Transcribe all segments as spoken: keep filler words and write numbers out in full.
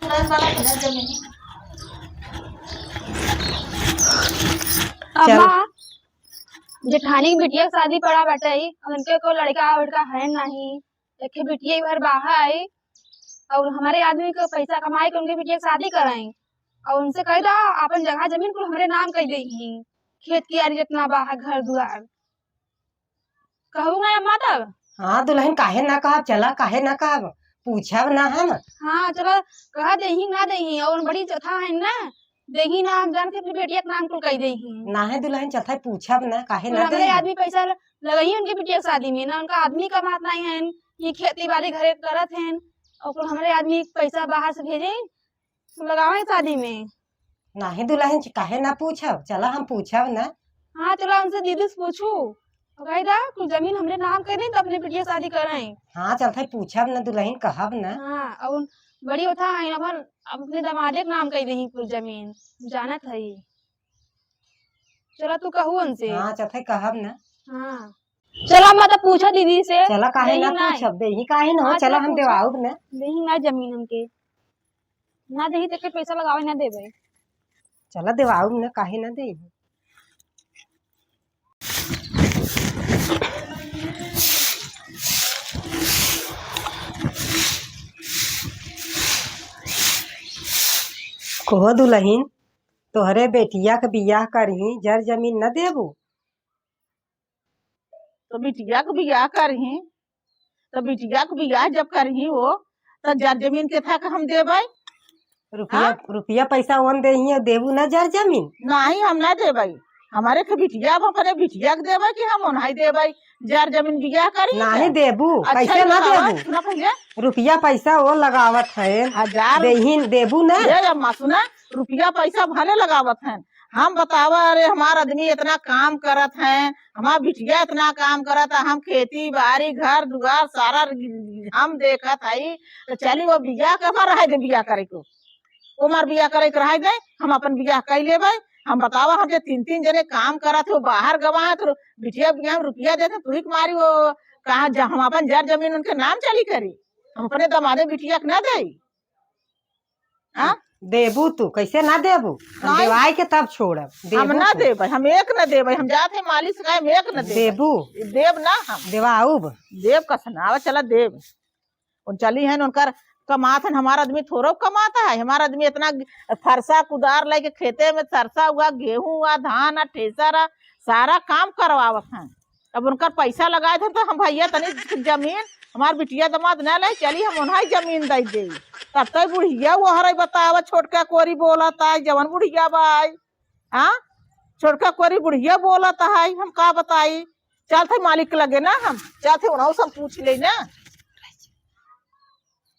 चल। अम्मा, जेठानी के बिटिया के शादी पड़ा बाटे, अब उनके को लड़का वड़का है नहीं, एक ठे बिटिया ही भर बाहा है, और हमारे आदमी को पैसा कमाए के उनके बिटिया के शादी कराई, और उनसे कह दा अपन जगह जमीन कुल हमरे नाम कर देही, खेत कियारी जितना बाहा, घर दुआर। कहू ना अम्मा तब? हाँ दुलहिन, काहे ना कहब, चला, काहे ना कहब, पूछब ना हम। हाँ चला, कह देही ना देही, और बड़ी चथा है ना, देही ना, हम जान के अपने बेटिया के नाम कुल कह देही। ना है दुलहिन, चलत है पूछब ना, काहे ना हमरे देही? आदमी पैसा ल-, लगही उनके बिटिया के शादी में ना, उनका आदमी कमात नहीं है, ये खेती बाड़ी घरे करत हैं, और कुल हमरे आदमी पैसा बाहर से भेजे, लगावे शादी में। नाही दुलहिन, काहे ना पूछब? चला हम पूछब ना। हाँ, चला उनसे दीदी से पूछू। और कह दा, कुल जमीन हमरे नाम करे तो अपने बिटिया शादी कराई। हाँ, चलत है पूछब ना दुलहिन, कहब ना। हाँ, और बड़ी होता है, अपन अपने दमादे के नाम कर देही कुल जमीन, जानत है। चला तू कहू उनसे। हाँ, चलत है कहब ना। हाँ। चला, मैं तो पूछा दीदी से। चला, काहे ना देही ना। पूछब, देही काहे ना हो, हाँ, चला चला हम पूछा। देवाउब ना। देही ना जमीन हमके। ना देही, तेके पैसा लगावे ना देबे। चला, देवाउब ना, काहे ना देही। कहो दुलहिन, तोहरे बेटिया के बियाह करही, जर जमीन न देबू? तो बिटिया के बियाह करही, तो बिटिया के बियाह जब करही हो, तो जर जमीन के था के हम देबै? रुपया, हाँ? रुपया पैसा ओन देही, देबू ना जर जमीन? नहीं, हम ना देबै। हमारे के बिटिया, अब अपने बिटिया के देबै कि हम ओनहाई देबै? जर जमीन बियाह करी नहीं के? देबू, अच्छा, कैसे ना बतावा, देबू? सुना पहले। रुपया पैसा वो लगावत है, हजार देही, देबू ना? ये अम्मा सुना, रुपया पैसा भले लगावत हैं, हम बतावा, अरे हमार आदमी इतना काम करत हैं, हमार बिटिया इतना काम करत है, हम खेती बाड़ी घर दुआर सारा हम देखत हई, तो चली वो बियाह के हमार रहे दे, बियाह करे को, वो हमार बियाह करे के रहे दे, हम अपन बियाह कर लेबै। हम बतावा, हम जे तीन तीन जने काम करत हो, बाहर गवा है, तो बिटिया बियाह में रुपया देते, तू ही के मारी वो कहा जा, हम अपन जर जमीन उनके नाम चली करी, हम अपने दमादे बिटिया के ना देई। हाँ? देबू तू, कैसे ना देबू? हम नहीं। देवाई के तब छोड़ब। हम देबू ना तू। देबै, हम एक ना देबै, हम जात है मालिक से कहे, हम एक ना देबै। देबू? देब ना हम। देवाउब? देब कस ना, आवा चला देब। उन चली हैं, उनकर कमात हैं, हमार आदमी थोड़ो कमाता है, हमार आदमी इतना फरसा कुदार लेके खेते में सरसा हुआ, गेहूं हुआ, धान आ, ठेसर आ, सारा काम करवावत हैं। अब उनकर पैसा लगाए थे तो हम भैया तनी जमीन हमार बिटिया दमाद न ले, चली हम उन्हें जमीन दे दे। तब तक बुढ़िया वो हरे बतावा, छोटका कोरी बोलत है, जवन बुढ़िया बा है, हाँ, छोटका कोरी बुढ़िया बोलत है, हम का बताई। चलत है मालिक के लगे ना, हम चलत है उन्हों से हम पूछ ले ना,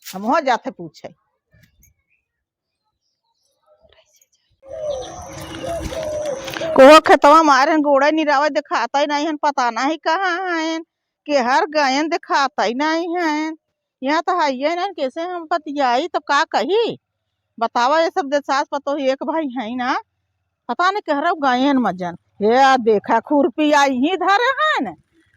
हम वहाँ जाते पूछे। कोहो खेतवा मारे हैं, गोड़े निरावे देखाता ही नहीं है, पता नहीं कहाँ हैं, केहर गए हैं, देखाता ही नहीं है। यहाँ तो है ये नहीं, कैसे हम बतियाई, तो का कही? बतावा, ये सब दे सास पतोह एक भाई है ना, पता नहीं केहरा गए हैं मजन। हे आ देखा, खुरपी यहीं धरे हैं,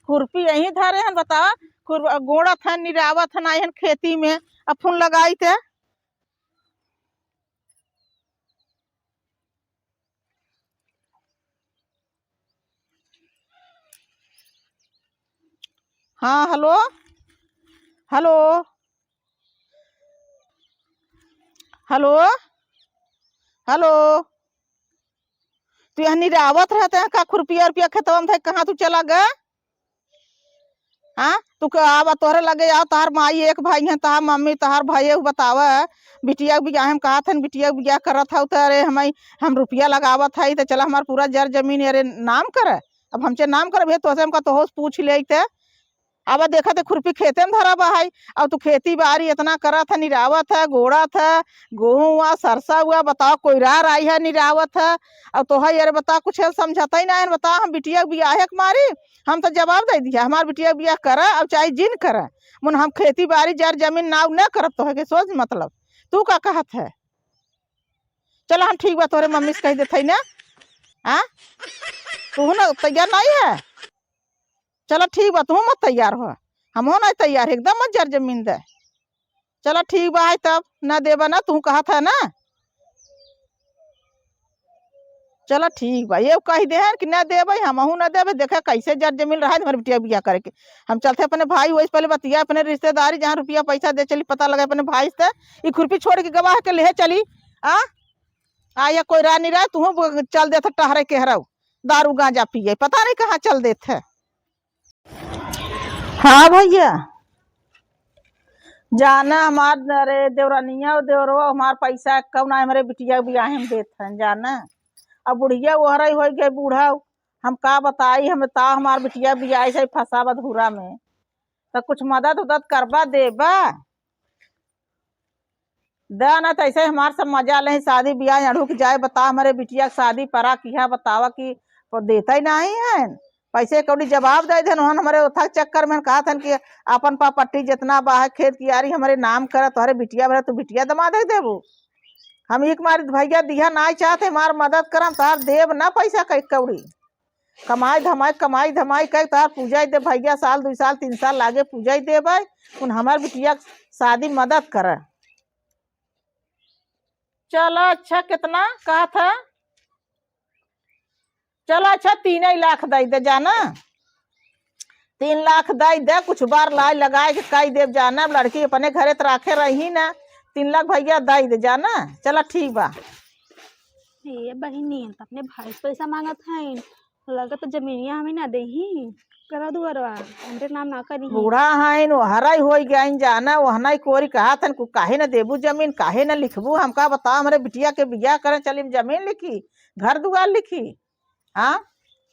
खुरपी यहीं धरे हैं, बतावा, खुर-, गोड़त हैं, निरावत हैं, आई हैं खेती में, अब फोन लगाई ते। हाँ, हेलो, हेलो, हेलो, हेलो। तू यहाँ निरावत रहते हैं का? खुरपिया उरपिया खेतवा में था, कहाँ तू चला गए? हाँ, तू के आवा, तोहरे लगे आओ, तहार माई एक भाई हैं, तहार मम्मी, तहार भाई, उ बतावा, बिटिया के बियाह हम कहत हन, बिटिया के बियाह करत हऊ, त अरे हम, हम रुपया लगावत हई, त चला हमार पूरा जर जमीन अरे नाम करे। अब हमसे नाम करे भैया, तोहसे हमका तोहस पूछ ले ते। अब देखा ते खुरपी खेते में धरा बा है, अब तू खेती बाड़ी इतना करत है, निरावत है, गोड़त है, गेहूं हुआ, सरसा हुआ, बताओ, कोई रार आई है, निरावत है, अब तोहर अरे बताओ, कुछ समझता ही ना है, बताओ, हम बिटिया के बियाहे के मारी, हम तो जवाब दे दिया, हमार बिटिया बियाह करा, अब चाहे जिन करा, मुन हम खेती बाड़ी जर जमीन नाव न करब, तोहे के सोच मतलब, तू का कहत है? चला हम ठीक बा, तोहरे मम्मी से कह देत हई ना, हाँ, तू ना तैयार नहीं है, चला ठीक बा, तू मत तैयार हो, हमहू नहीं तैयार है, एकदम मत जर जमीन दे। चला ठीक बा, है तब ना देबा ना, तू कहत है ना। चला ठीक बा, ये कहि देहन कि ना देबै, हमहू ना देबै। देखा कैसे जर जमीन रहा है हमारे बिटिया बियाह करे के। हम चलते अपने भाई, वही से पहले बतिया अपने रिश्तेदारी, जहाँ रुपया पैसा दे चली, पता लगे अपने भाई से। ई खुरपी छोड़ के गवाह के लेहे चली। आ, आ ये कोई रानी रहे, तू चल देत टहरे के हरऊ, दारू गांजा पिए, पता नहीं कहाँ चल देत है। हाँ भैया, जाना हमार, अरे देवरनिया और देवरवा हमार पैसा कौन है, हमरे बिटिया बियाहे में देत हैं, जाना। अब बुढ़िया ओहरई होइ गए, बूढ़ा, हम का बताई, हम ता हमार बिटिया बियाहे से फंसा बा धूरा में, तो कुछ मदद उदद करबा देबा? दा ना, तो ऐसे हमार सब मजा लें, शादी बियाह अड़हुक जाए, बता हमरे बिटिया के शादी परा किहा, बतावा कि वो देता ही नहीं है पैसे कौड़ी, जवाब दे देन। ओहन हमरे ओथा के चक्कर में कहत हन कि अपन पापट्टी जितना बा है खेत कियारी हमरे नाम कर, तोहरे बिटिया भरे तू बिटिया दमाद है देबू। हम एक मारी भैया दिया ना चाहते, हमार मदद करम, तोहार देब ना पैसा कई कौड़ी। कमाई धमाई, कमाई धमाई कई तोहार पूजा ही दे भैया, साल, दुई साल, तीन साल लागे पूजा ही देबै, उन हमार बिटिया के शादी मदद कर। चलो अच्छा, कितना कहा था? चलो अच्छा, तीन ही लाख दे दे जाना, तीन लाख दे दे, कुछ बार लाई लगाए के कई देब जाना। अब लड़की अपने घरे त राखे रही ना, तीन लाख भैया दे दे जाना। चला ठीक बा। ए बहिनी, त अपने भाई से पैसा मांगत हईन, लगत जमीनिया हमें ना देही। करा दुआरवा, हमरे नाम ना करी। बूढ़ा हईन, ओहराई होई गईन जाना, ओहनाई कोरी कहा थन, कु काहे न देबू जमीन, काहे न लिखबू? हमका बताओ, हमरे बिटिया के बियाह करे चली जमीन लिखी, घर दुआर लिखी? हाँ,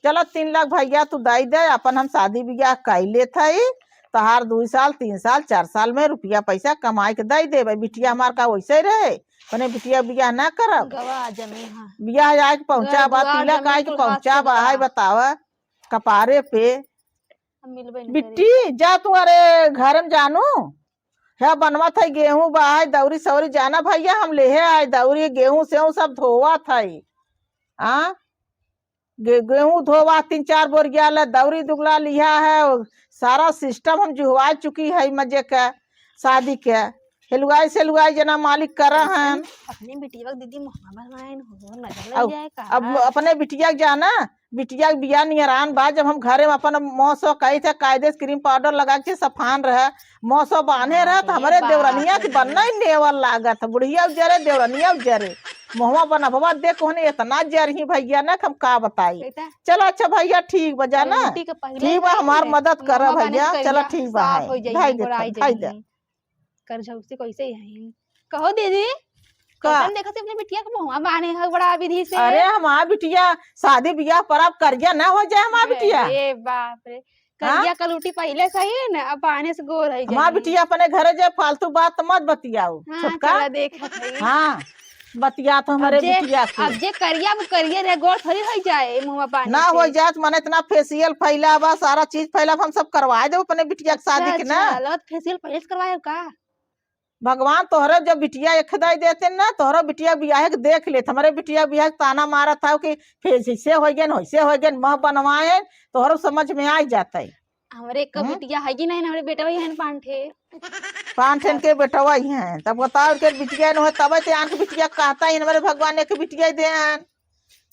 चलो तीन लाख भैया तू दे दे, अपन हम शादी बियाह कई लेत हई, तोहार दुई साल, तीन साल, चार साल में रुपया पैसा कमाई के दे देबे। बिटिया हमार का वैसे रहे, अपने बिटिया बियाह ना करब। गवा जमीन, हाँ। बियाह आए के पहुँचा घर बा, दुआर तिलक जमीन आए के कुल हाथ पहुँचा से बा, बा। हाय बतावा, कपारे पे। हम मिलबे नहीं बिट्टी, करी। जा तू, अरे, घर में जानू, है बनवा था गेहूं बा, है दौरी सौरी, जाना भैया, हम लेहे आए दौरी, गेहूं सेहूं सब धोवा था। आ, गे-, गेहूं धोवा, तीन चार बोरिया ले दौरी दुगला लिहा है, सारा सिस्टम हम जुहवा चुकी है मजे के, शादी के। हेलुआई सेलुआई जना मालिक करा हन। अपने बिटिया के दीदी मुहवा बनवाइन हो, नजर लग अब, जाए का? अब अपने बिटिया के जाना, बिटिया के बियाह नियरान बा, जब हम घरे में अपन मौसो कही थे, कायदे से क्रीम पाउडर लगा के सफान रहे, मौसो बांधे रहे, तो अरे हमरे बाप देवरनिया के रे। बनना ही नेवर लागत है। बुढ़िया उजरे, देवरनिया उजरे, मुहवा बनभवा देख, ओहने इतना जरही भैया ना कि हम का बताई। बेटा, चलो अच्छा भैया, ठीक बा जाना, रोटी के पहिले ठीक बा, नहीं हमार है। मदद करा मुहवा बांधे भैया, के चलो करिया ठीक बा, साफ है, हो जाई, धाई दे, गोराई धाई दे। जाई। करझौसी कैसे ही हईन। कहो दीदी, का? कैसन देखत है अपने बिटिया के मुहवा बांधे है बड़ा विधि से? अरे हमार बिटिया शादी बियाह पर अब करिया ना हो जाए हमार बिटिया। अरे बाप रे, हाँ? करिया कलूटी पहिले से ही ना, अब बांधे से गोर है हमार जाए। बिटिया अपने घरे जाए, फालतू बात मत बतियाओ, हाँ, छोटका। चला देखत है। हाँ, बतिया तो अब हमरे जे, बिटिया से। अब जे करिया वो करिया रहे, गोर थोड़ी हो जाए मुहवा बांधे ना से। हो जात, मने इतना फेशियल फैला बा, सारा चीज फैला बा, हम सब करवाए देब अपने बिटिया के अच्छा, शादी के ना। अच्छा, लो, फेशियल पहिले से करवाए का? भगवान तोहरे जब बिटिया एक दे देते ना, तोहरो बिटिया बियाहे के देख लेत। हमरे बिटिया बियाहे के ताना मारत था कि फेस ऐसे हो गए, वैसे हो गए, मह बनवाए, तोहरो समझ में आ जाता है। हमरे एक हम्म? बिटिया है कि नहीं, हमरे बेटवा ही है पांठे। पांठेन के बेटवा ही है, तब बताओ के बिटिया न हो, तब ते आन के बिटिया कहता है, हमरे भगवान एक बिटिया दे आन।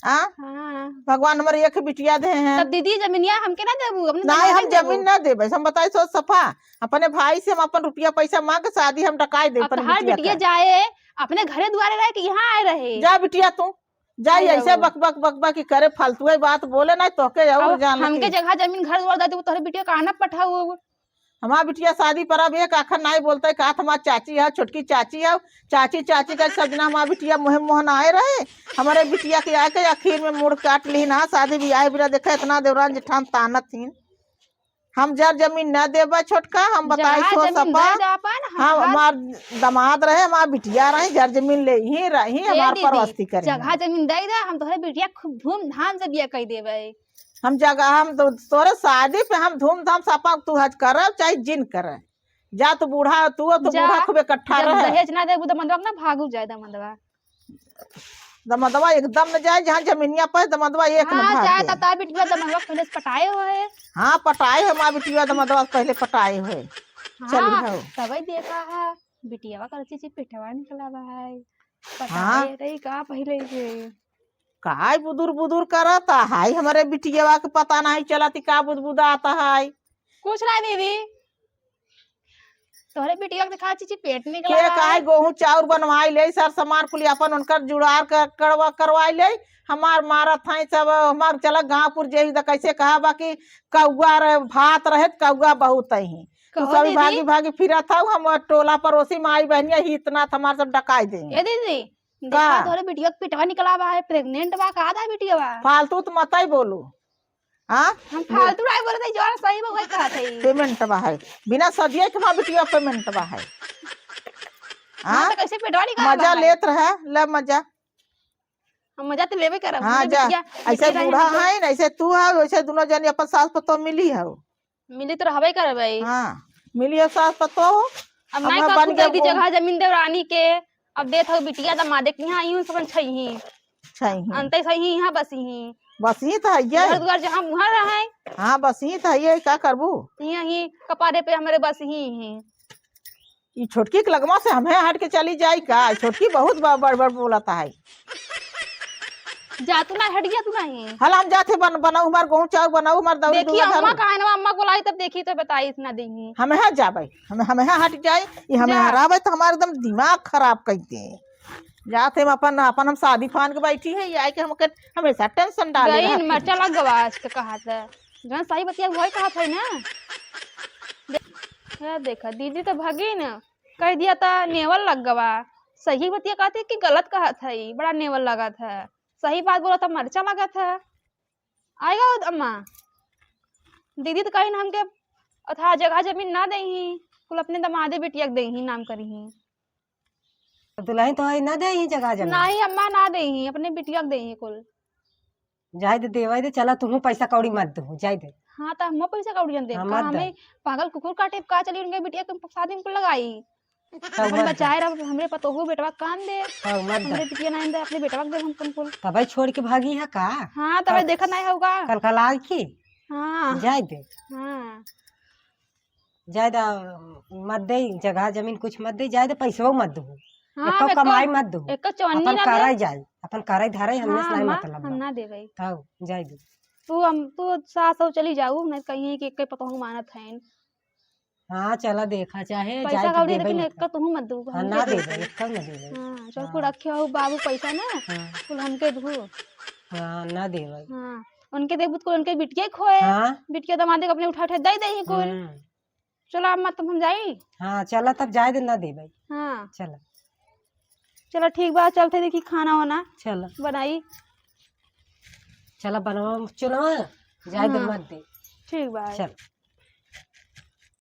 आ? हाँ। भगवान हमरे एक बिटिया दे हैं। तब दीदी, जमीनिया हमके ना देबू, अपने नहीं, दमादे हम देबू। जमीन ना देबे, हम बताई सो सफा। अपने भाई से हम अपन रुपया पैसा मांग के शादी हम डकाई दे अब अपने तोहार बिटिया बिटिया का। जाए, अपने घरे दुआरे रहे कि यहाँ आए रहे? जा बिटिया तू, जा, आई ऐसे रहो। बक बक बक बक की करे, फालतू बात बोले ना, तोहके और अब जान हमके लगी। जगह जमीन घर दुआर दे देबू, तोहरे बिटिया का ना पठाऊ अब? हमार बिटिया शादी पर अब एक आखर नाई बोलते, कहत हमार चाची है, छोटकी चाची है, चाची, चाची का सब जना हमार बिटिया मुहे मोहन आए रहे, हमारे बिटिया के आके आखिर में मूड़ काट ली ना, शादी बियाह बिना देखे इतना देवरान जेठान तानत थीन। हम जर जमीन न देबे छोटका, हम बताई जहाँ सो जमीन सपा, दे दे अपन, हम हम घर हमार दमाद रहे, हमार बिटिया रहे, जर जमीन ले ही रही, ए हमार दीदी, परवस्ती करे। जगह जमीन दे दे, हम तोहरे बिटिया खूब धूमधाम से बियाह कर देबे। हम जगह, हम तो तोरे शादी पे हम धूमधाम से अपन तू हज करब चाहे जिन करे। जा तू बूढ़ा, तू तो जा, बूढ़ा खूब इकट्ठा जब रहे। दहेज ना देबू, दमदवा ना भागू जाए दमदवा। दमदवा एकदम न जाए, जहाँ जमीनिया पर दमदवा एक न हाँ, भाग जाए जाए। तब बिटिया दमदवा पहले से पटाए होए। हाँ, पटाए हो माँ बिटिया दमदवा पहले पटाए होए। हाँ, चली हो। तबे देखा है। बिटियावा का चीची पेटवा निकला बा है। पता हाँ। नहीं रही का पहिले के। काय बुदुर बुदुर करत है हमरे बिटियावा के, पता नहीं चलत का बुदबुदात है। कुछ ना दीदी, तोहरे बिटिया के देखा चीची पेट निकला के है। काय गोहूँ चाउर बनवाई ले, सर सामान कुली अपन उनकर जुड़ार कर, करवा, करवाई ले। हमार मारत है सब, हमार चला गाँवपुर जेही द कैसे कहा बा कि कौआ रहे, भात रहे त कौआ बहुत ही। तू कहो सब दीदी। भागी भागी फिरत हऊ, हम टोला पड़ोसी माई बहनिया ही इतना त हमार सब डकाई देंगे। ए दीदी, देखा का? तोहरे बिटिया के पेटवा निकला बा है, प्रेग्नेंट बा, का दा बिटिया बा? फालतू तो मत ही बोलू। हाँ? हम फालतू नहीं बोलत हई, जौन सही बा वही कहत हई। पेमेंट बा है, बिना सदिया के माँ बिटिया पेमेंट बा है। हाँ, हाँ? तो कैसे पेटवा निकला बा मजा है? लेत रहे, ले मजा। हम मजा तो लेबे करब, हाँ, हमरे जा। बिटिया, ऐसे बिटिया बूढ़ा रहन तो। है ना, ऐसे तू है, वैसे दोनों जनी अपन सास पतोह मिली है। मिली तो रहबे करबे। हाँ, मिली है सास पतोह। अब अब नहीं मैं का बन तू गया दे दी बहू। जगह जमीन देवरानी के, अब देत हो बिटिया दमादे के यहाँ आई हूँ, सब छही। छही। अंते सही यहाँ बसी ही। बसी तो है ये। घर दुआर जहाँ मुहर रहे। हाँ, बसी तो है ये, का करबू? यहाँ ही कपारे पे हमरे बसी ही। ई छोटकी के लगवा से हमें हट के चली जाई का? छोटकी बहुत ब-, बड़ बड़ बोलत है। जा तू ना, हट गया तू नहीं। हल हम जाते बन-, बनाऊ हमार गोहूँ चाउर बनाऊ, हमार दौरी देखी दुआर अम्मा झाड़ू। कहाँ है ना, अम्मा को लाई तब देखी तो बताई इतना देंगी। हमें है जाबे, हमें, हमें है हट जाई, ई हमें जा। हरावे तो हमार एकदम दिमाग खराब कर दे। जाते हम अपन, अपन हम शादी फान के बैठी है, ये आके हमके हमेशा टेंशन डाले गई रहती है। मरचा लग गवा आज तो कहा था। जौन सही बतिया वही कहत है ना। दे-, या देखा, दीदी तो भगी न, कह दिया त नेवल लग गवा। सही बतिया कहत है कि गलत कहत है, बड़ा नेवल लगत है। सही बात बोला त मरचा लगत है। आएगा वो अम्मा, दीदी तो कहीं हमके अथा जगह जमीन ना देही, कुल अपने दमादे बिटिया के देही, नाम करिही। तो दुल्हन तो है ना देही जगह जमीन। नहीं अम्मा, ना देही, अपने बिटिया के देही कुल। जाए दे, देवे दे, चला तुहूँ पैसा कौड़ी मत दू, जाए दे। हाँ, तो हम पैसा कौड़ी जन दे, हाँ, का मत दे। हमें पागल कुकुर काटे का चली उनके बिटिया के शादी में कुल लगाई। तो अपन मत दे। बचाए रह, हमरे पतोहू बेटवा काम दे। हाँ, मत दे। हमरे बिटिया ना दे, अपने बेटवा के दे हम कौन कुल। तबे छोड़ के भागी है का? हाँ, तबे कल-, देखत नहीं होगा। कल कल आए की? हाँ। जाए दे। हाँ। जाए दा, मत दे, जगह जमीन कुछ मत दे, जाए दे, पैसवा मत दू। हाँ, एको हम एको, कमाई मत दू। एको चवन्नी अपन ना करे दे। जाए, अपन करे धरे, हमने से हाँ, नहीं माँ, मतलब हम बा। ना देबै। तब जाए दे। तू हम, तू सास हो चली जाऊ, नहीं कहीं कि एक पतोहू मानत है। हाँ, चला देखा, चाहे पैसा जाए तो कौड़ी देबै लेकिन ना। एको तू मत दू, हाँ, हमके ना दे देबै, दे। एको ना देबै। हाँ, चल हाँ। कुल रखे हो बाबू पैसा ना, हाँ। कुल हमके दू। हाँ, ना देबै। हाँ, उनके देबू तो कुल उनके बिटिया खोए। हाँ। बिटिया दमादे के अपने उठा उठा दे दे ही कुल। हम्म। चला अम्मा, तब हम जाई। हाँ, चला तब जाए दे, ना देबै। हाँ। चला। चला ठीक बा, चलते देखी खाना वाना चला। बनाई। चला बनवा चुनवा, जाए दे हाँ। मत दे। ठीक बा। चल।